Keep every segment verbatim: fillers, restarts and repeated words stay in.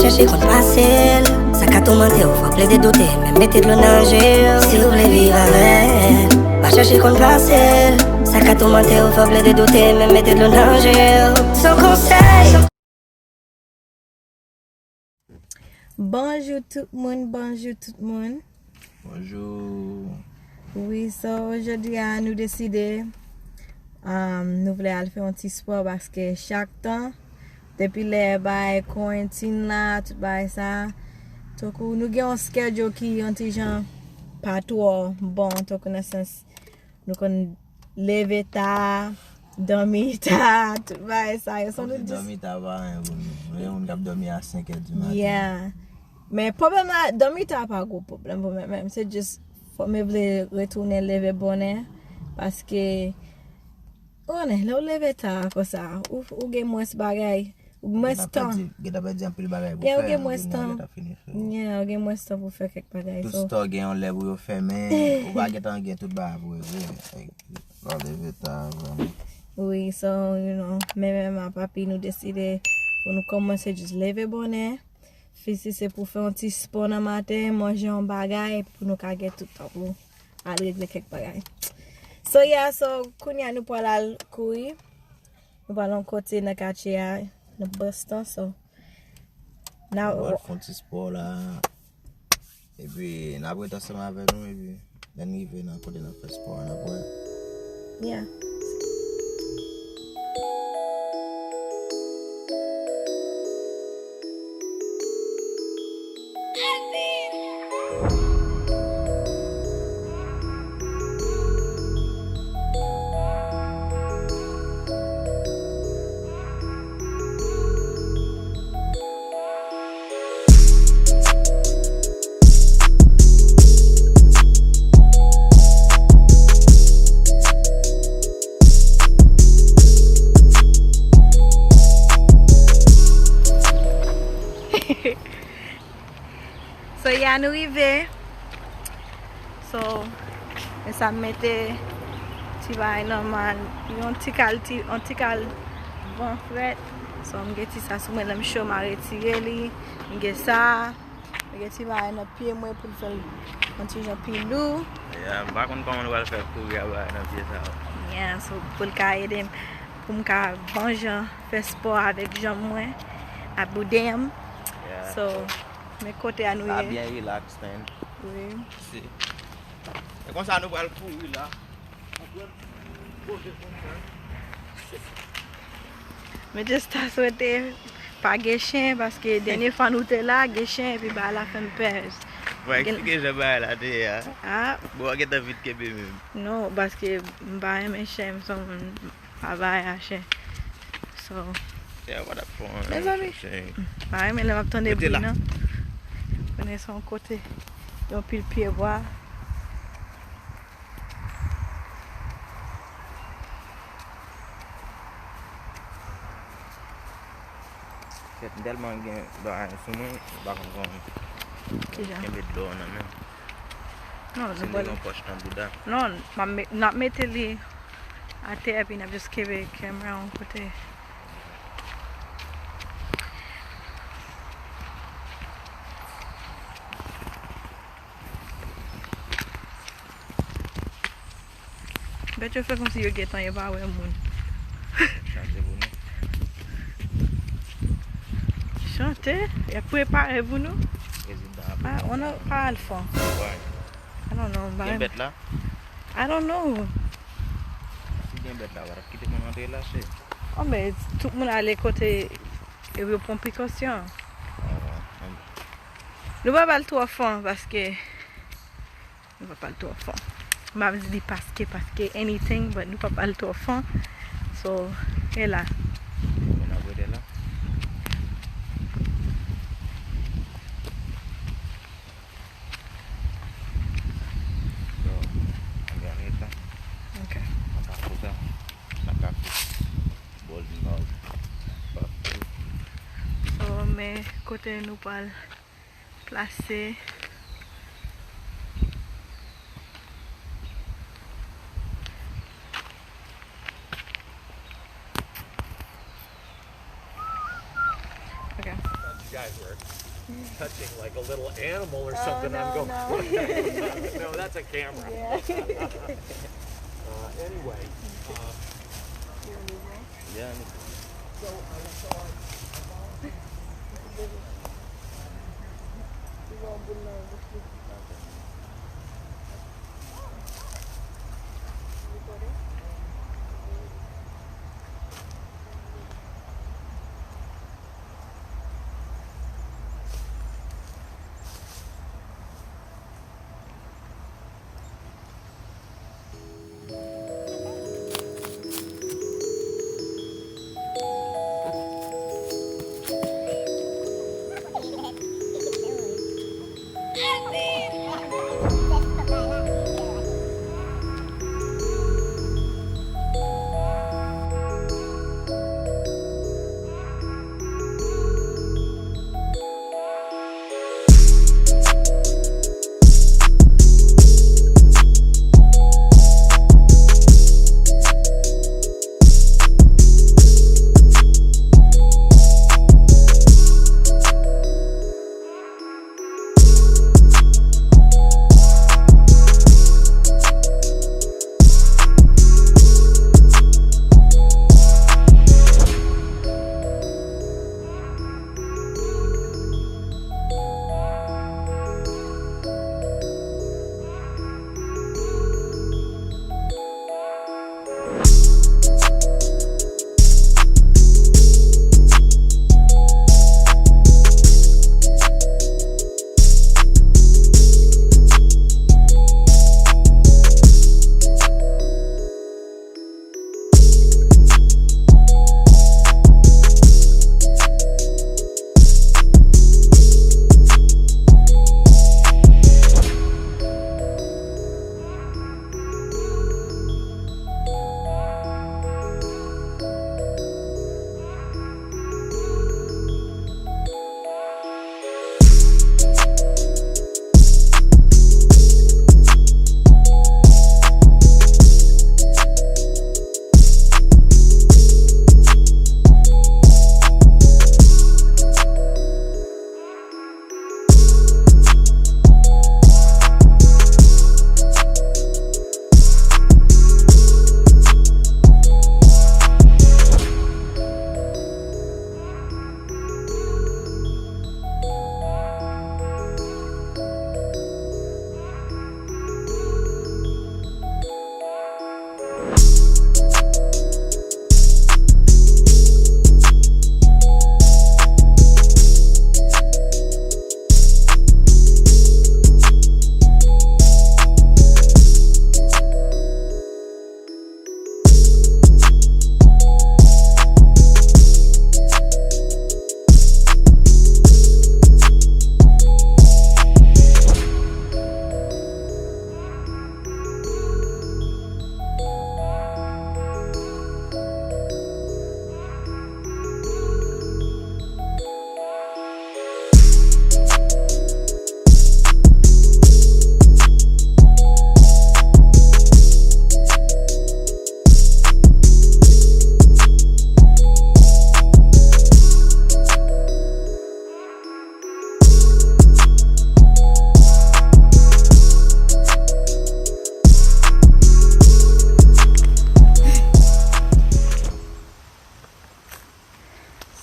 Chèche konn pase l, sa ka toumante w, fò w plede doute, men mete dlo nan je w. Si w vle viv avè l, pa chèche konn pase l, sa ka toumante w, fò w plede doute, men mete dlo nan je w. Se yon konsèy. Bonjou tout moun, bonjou tout moun. Bonjou. Wi, so, jodi a nou deside, um, nou vle al fè yon ti spò paske chak tan, depi lè bay quarantine la, tout bagay sa, tankou nou gen yon schedule ki yon ti jan pa twò bon, tankou nan sans nou konn leve ta, dòmi ta, tout bagay sa yo. Son nou dis- Dòmi ta pa anyen pou nou. Nou gen moun k ap dòmi a senk è di maten. Yeah. Men pwoblèm la, dòmi ta pa gwo pwoblèm pou mwen menm. Se jis fò mwen vle retounen leve bonè. Paske, ou konnen, lè w leve ta konsa, ou, ou gen mwens bagay. Ou gen mwens tan. Gen ta pèdi, gen ta pèdi anpil bagay pou fè. Yeah, ou gen mwens tan. Gen ta fini fè. Yeah, ou gen mwens tan pou fè kèk bagay. Tout store gen yon lè pou yo fèmen, ou pa gen tan gen tout bagay pou regle. Lè w leve ta, vrèman. Wi, so, you know, men menm a papi, nou deside pou nou kòmanse jis leve bonè. Fisi se pou fè yon ti spò nan maten, manje yon bagay, pou nou ka gen tout tan pou al regle kèk bagay. So, yeah, so, kounye a nou pral al kouri. Nou pral yon kote nan katye a, nan Boston, so. Nou pral fè yon ti spò la. Epi, n ap ret ansanm avè nou, epi, lè n rive nan kote n ap fè spò a, n ap wè. Yeah. So, yeah, nou rive. So, men sa m mete ti bagay nòmal. Yon ti kal, ti, yon ti kal van frèt. So, m gen ti sa sou mwen, lè m cho, m a retire li. M gen sa. M gen ti bagay nan pye mwen pou l fè l yon ti jan pi lou. Yeah, m pa konn kòman nou pral fè kouri a bagay nan pye sa yo. Yeah, so, pou l ka ede m, pou m ka bon jan fè spò avèk janm mwen, ak bouden m. Yeah. So, men kote a nou ye. Sa byen relax, man. Wi. Si. E konsa nou pral kouri la. Mwen just ta swete pa gen chen, paske dènye fwa nou te la, gen chen, epi bagay la fè m pè. Mwen eksplike jan bagay la te ye a. Ah. Bon, w gentan vin kenbe menm. Non, paske m pa renmen chen, m se yon moun pa bay a chen. So, yeah, what up, mezanmi? Pa renmen lè m ap tande bri, non. Konnen se yon kote, yon pil pye bwa. Kèt, m tèlman gen bagay sou mwen, m pa konn kòman kenbe dlo nan men. Non, si m te gen yon pòch nan bouda. Non, m ap me-, n ap mete li atè, epi n ap just kenbe camera yon kote. Bèt yo fè kòmsi yo gentan, yo pa wè moun. Chante pou nou. Chante? Y ap prepare pou nou? Prezidan ap... Ah, on a pa al fò. Why? I don't know, m pa... Gen bèt la? I don't know. Si gen bèt la, w ap kite moun antre la, se? Oh, men tout moun ale kote yo pran prekosyon. Ah, bon. Nou pa pral twò fon paske nou pa pral twò fon. M pa vle di paske, paske anything, but nou pa pral twò fon. So, e la. Moun ap rete la. So, ann gade tan. Ok. Nan kafou sa. Nan kafou. Bòl Nò. Kafou. So, men kote nou pral plase. Ok. Guys were touching like a little animal or something. I'm going, no, that's a camera. Uh, anyway, uh, yeah,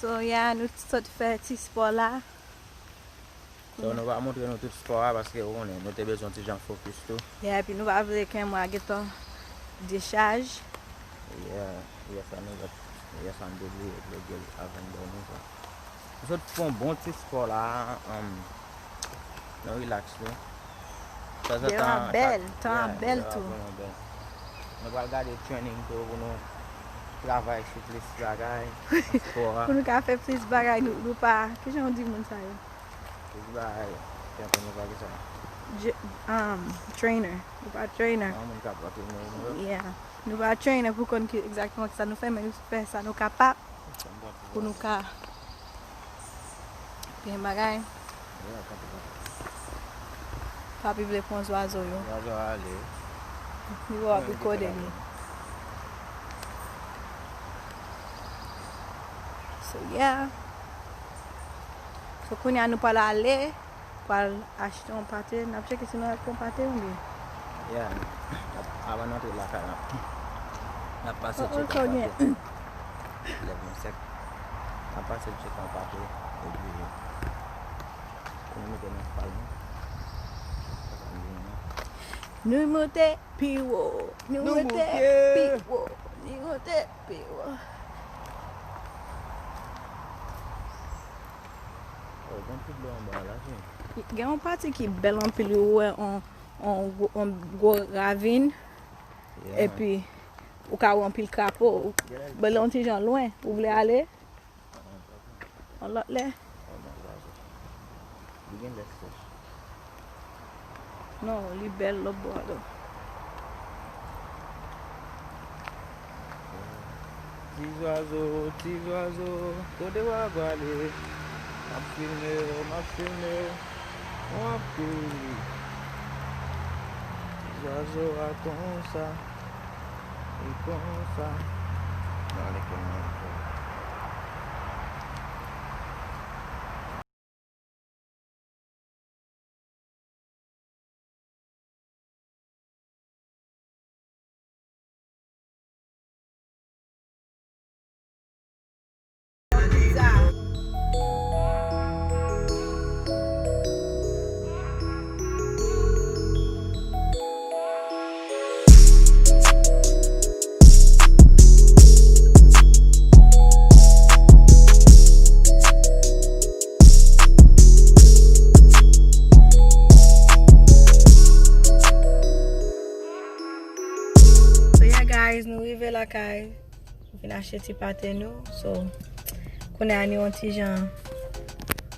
So, yeah, nou t-, sot fè ti spò la. So, nou pa montre nou tout spò a paske ou konnen, nou te bezwen yon ti jan fokis tou. Yeah, epi nou pa vle ke mwen gentan dechaj. Yeah, yè sa nou, yè sa nou te bliye ploge l avan n dòmi sa. Nou sot fè yon bon ti spò la, um, nou relax tou. Tan an tan, tan an bèl tou. Nou pral gade training tou pou nou travay sou plis bagay, spò a. Pou nou ka fè plis bagay, nou, nou pa, kijan w di moun sa yo? Plis bagay, tankou nou pa ki sa. Um, trainer. Nou pa trainer. Yon moun k ap antrene nou. Yeah. Nou pa trainer pou konn ki egzakteman ki sa nou fè, men nou fè sa nou kapab pou nou ka gen bagay. Papi vle pran zwazo yo. Zwazo ale. Li wè w ap rekòde li. So, yeah. So, kounye a nou pral ale, pral achte yon pate. N ap tcheke si nou achte yon pate oubyen. Yeah. N ap, avan n antre lakay, n ap, n ap pase tcheke yon pate. Lèv nou sèk. N ap pase tcheke yon pate. Epi, pou nou mete nan fal nou. Nou monte pi wo. Nou monte pi wo. Nou monte pi wo. Oh, gen anpil dlo anba la, fi. Gen yon pati ki bèl anpil, ou wè on, on, gwo- on gwo ravin. Yeah. Epi, ou ka wè anpil krapo. Ou- Bèl yon ti jan lwen. Ou vle ale? On lòt lè? Li gen lè sèch. Non, li bèl lòt bò a tou. Ti zwazo, ti zwazo, kote w ap prale? M ap filme w, m ap filme w, w ap kouri. Ti zwazo a konsa, li konsa. Gade kòman l fè. So yeah guys, nou rive lakay. Nou fin achte ti pate nou. So, kounye a nou yon ti jan,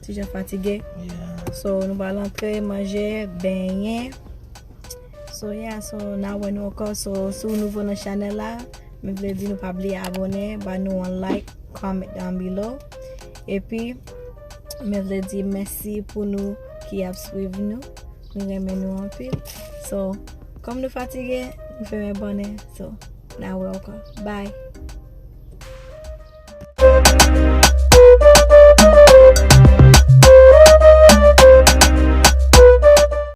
ti jan fatige. Yeah. So, nou pral antre, manje, benyen. So, yeah, so, n a wè nou ankò. So, si w nouvo nan chanèl la, mwen vle di nou pa bliye abòne, ba nou yon like, comment down below. Epi, mwen vle di mèsi pou nou ki ap swiv nou. Nou renmen nou anpil. So, kòm nou fatige, nou fèmen bonè. So, n a wè ankò. Bye.